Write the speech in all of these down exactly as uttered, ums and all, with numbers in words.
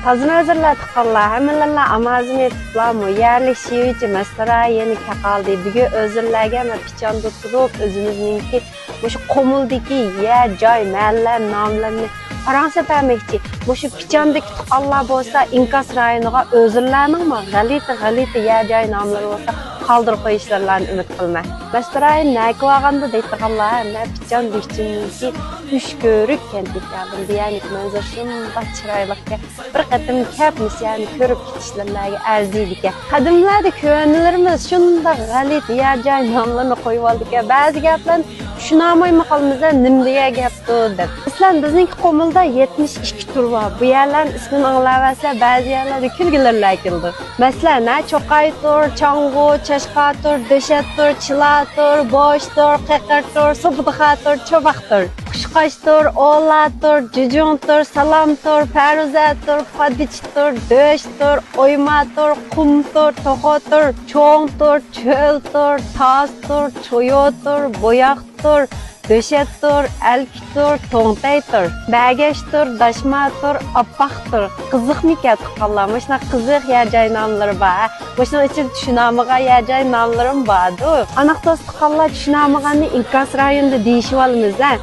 تازىمۇ ھۆزۈرلەر تۇغقانلار، ھەممىلەرلا ئامازىنى تۇتۇپلارمۇ؟ يەرلىك شىۋىچە مەستۇرايى يەنە كەقالدى. بۈگۈن ھۆزۈرلەرگە مەن پىچاندا تۇرۇپ، ئۆزىمىزنىڭكى مۇشۇ قۇمۇلدىكى يەر، جاي، مەھەللە ناملىرىنى پاراڭ سېلىپ بەرمەكچى. مۇشۇ پىچاندىكى تۇغقانلار بولسا ئىنكاس رايونىغا ئۆزلەرنىڭمۇ غەلىتە، غەلىتە يەر، جاي ناملىرى بولسا قالدۇرۇپ قويۇشلىرىنى ئۈمىد قىلىمەن. مەستۇرايىم نەگە بارغاندا دەيدىغانلار، ھە، مەن پىچان بېكىتىمدىكى ئۈچكۆۋرۈك كەنتىگە كەلدىم. بۇ يەرنىڭ مەنزىرىسى شۇنداق چىرايلىقكەن. بىر قېتىم كەپ مۇشۇ يەرنى كۆرۈپ كېتىشلىرىگە ئەرزىيدىكەن. قەدىملەردە كۆھنىلىرىمىز شۇنداق غەلىتە يەر جاي ناملىرىنى قويۇۋالىدىكەن. بەزى گەپلەرنى چۈشىنەلمەيمۇ قالىمىز، نېمە دېگەن گەپتۇ دەپ. مەسىلەن، بىزنىڭكى قۇمۇلدا يەتمىش ئىككى تۈر بار. بۇ يەرلەرنىڭ ئىسمىنى ئاڭلاۋەرسە، بەزى يەرلەردە كۈلگۈلىرىلا كېلىدۇ. مەسىلەن، ھە، چوقاي تۇر، چاڭغۇ، چاشقا تۇر، دۆشەت تۇر، چىلا تۇر، بوش تۇر، قېقىر تۇر، سوبدىخا تۇر، چوباق تۇر، قۇشقاچ تۇر، ئولا تۇر، جۇجۇڭ تۇر، سالام تۇر، پەرۇزە تۇر، پادىچى تۇر، دۆش تۇر، ئويما تۇر، قۇم تۇر، توخۇ تۇر، چوڭ تۇر، چۆل تۇر، تاز تۇر، چويۇ تۇر، بوياق تۇر، دۆشەت تۇر، ئەلكە تۇر، توڭتەي تۇر، بەگەش تۇر، داشما تۇر، ئاپئاق تۇر. قىزىقمىكەن تۇغقانلار؟ مۇشۇنداق قىزىق يەر جاي ناملىرى بار. مۇشۇنىڭ ئىچىدە چۈشىنەلمىگەن يەر جاي ناملىرىمۇ باردۇ. ئانداق دوست تۇغقانلار، چۈشىنەلمىگەننى ئىنكاس رايونىدا دېيىشىۋالىمىز ھە.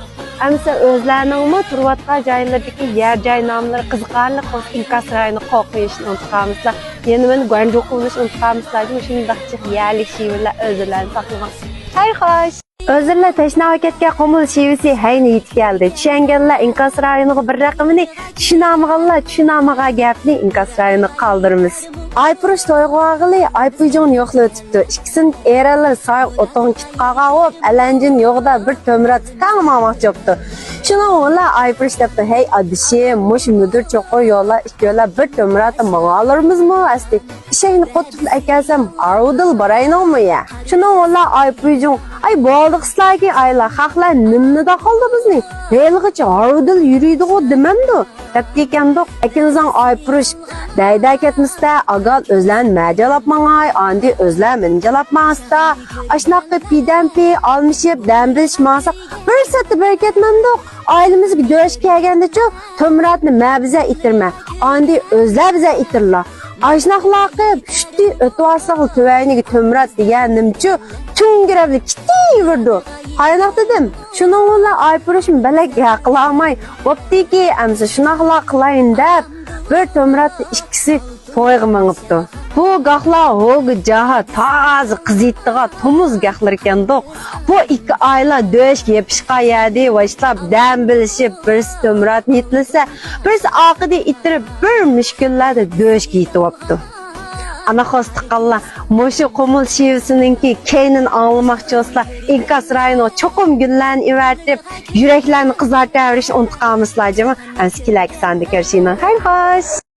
ئەمىسە ئۆزلەرنىڭمۇ تۇرۇۋاتقان جايلىرىدىكى يەر جاي ناملىرى قىزىقارلىق بولسا، ئىنكاس رايونىغا قول قويۇشنى ئۇنتۇپ قالمىسىلەر. يەنە مېنى گۇەنجۇ قوغلىشىنى ئۇنتۇپ قالمىسىلەر. مۇشۇنداق جىق يەرلىك شىۋىلەر ئۆزلىرىنى ساقلىماڭ. خەير خوش. ئۆزلىرىلا تەشناغا كەتكەن قۇمۇل شىۋىسى ھەينى يېتىپ كەلدى. چۈشەنگەنلەر ئىنكاس رايونىغا بىر رەقىمىنى، چۈشىنەلمىگەنلەر چۈشىنەلمىگەن گەپنى ئىنكاس رايونىغا قالدۇرىمىز. ئايپۇرۇش تويغا بارغىلى ئايپۇيجۇڭنى يوقلىۋېتىپتۇ. ئىككىسىنىڭ ئېرىلىرى ساياق ئوتۇڭغا كېتىپ قالغان بولۇپ، ئەلەنجىنى يوقىدا بىر تۆمۈرەتتە تەڭ ماڭماقچى بوپتۇ. شۇنىڭ بىلەن ئايپۇرۇش دەپتۇ، ھەي ئادىشىم، مۇشۇ مۈدۈر چوقۇر يوللار ئىككىيلەن بىر تۆمۈرەتتە ماڭالارمىزمۇ ئەسلى؟ ئىشەكنى قوتۇپ ئەكەلسەم، ھارۋىدىلا باراينىڭمۇ يا؟ شۇنىڭ بىلەن ئايپۇيجۇڭ، ئاي بولدى قىسلاكى ئايلا، خەقلەر نېمىنى داقالدى بىزنى؟ ھېلىغىچە ھارۋىدىلا يۈرىدىغۇ دېمەمدۇ؟ دەپتىكەندۇق. ئەكىنزاڭ ئايپۇرۇش، دەيدە كەتمىسىتە، ئاگال ئۆزلەرنى مەجالاپ ماڭاي، ئاندى ئۆزلەر مېنى جالاپ ماڭسىتا، ئاشناققا پىدەمپى ئالمىشىپ دەم بېسىش ماڭساق، بىر سەتتە بېرىپ كەتمەمدۇق. ئائىلىمىزگە دۆش كەلگەندىچۇ، تۆمۈراتنى مەبىزە ئىتتىرمە، ئاندى ئۆزلەر بىزە ئىتتىرلا. ئاشناقلاقى پۈشتى ئۆتۈۋالساقلا تۆۋەينىگە تۆمۈرات دېگەننىمچۇ، تۈڭگىرەپلە كېتىۋېرىدۇ. قايناق دېدىم. شۇنىڭ بىلەن ئايپۇرۇشمۇ بەلەك ھەق قىلالماي، بوپتىكى، ئەمسە شۇنداقلا قىلايىن دەپ، بىر تۆمۈراتنى ئىككىسى تويغا مېڭىپتۇ. بۇ گاھلا ھوگا جاھا تازا قىزىيتىدىغان تومۇز گاھلىرىكەندۇق. بۇ ئىككى ئائىلە دۆشكە يېپىشقان يەردە باشلاپ دەم بىلىشىپ، بىرسى تۆمۈراتنى يېتىلىسە، بىرسى ئارقىدىن ئىتتىرىپ بىر مۈشكۈللەردە دۆشكە يېتىۋاپتۇ. ئانا خوس تۇغقانلار، مۇشۇ قۇمۇل شىۋىسىنىڭكى كەينىنى ئاڭلىماقچى بولسىلا، ئىنكاس رايونىغا چوقۇم گۈللەرنى ئەۋەتىپ، يۈرەكلەرنى قىزارتىۋېرىشنى ئۇنتۇپ قالمىسىلا جۇمۇ. ئەمسە كېلەركى ساندا كۆرۈشىمىز. خەير خوش.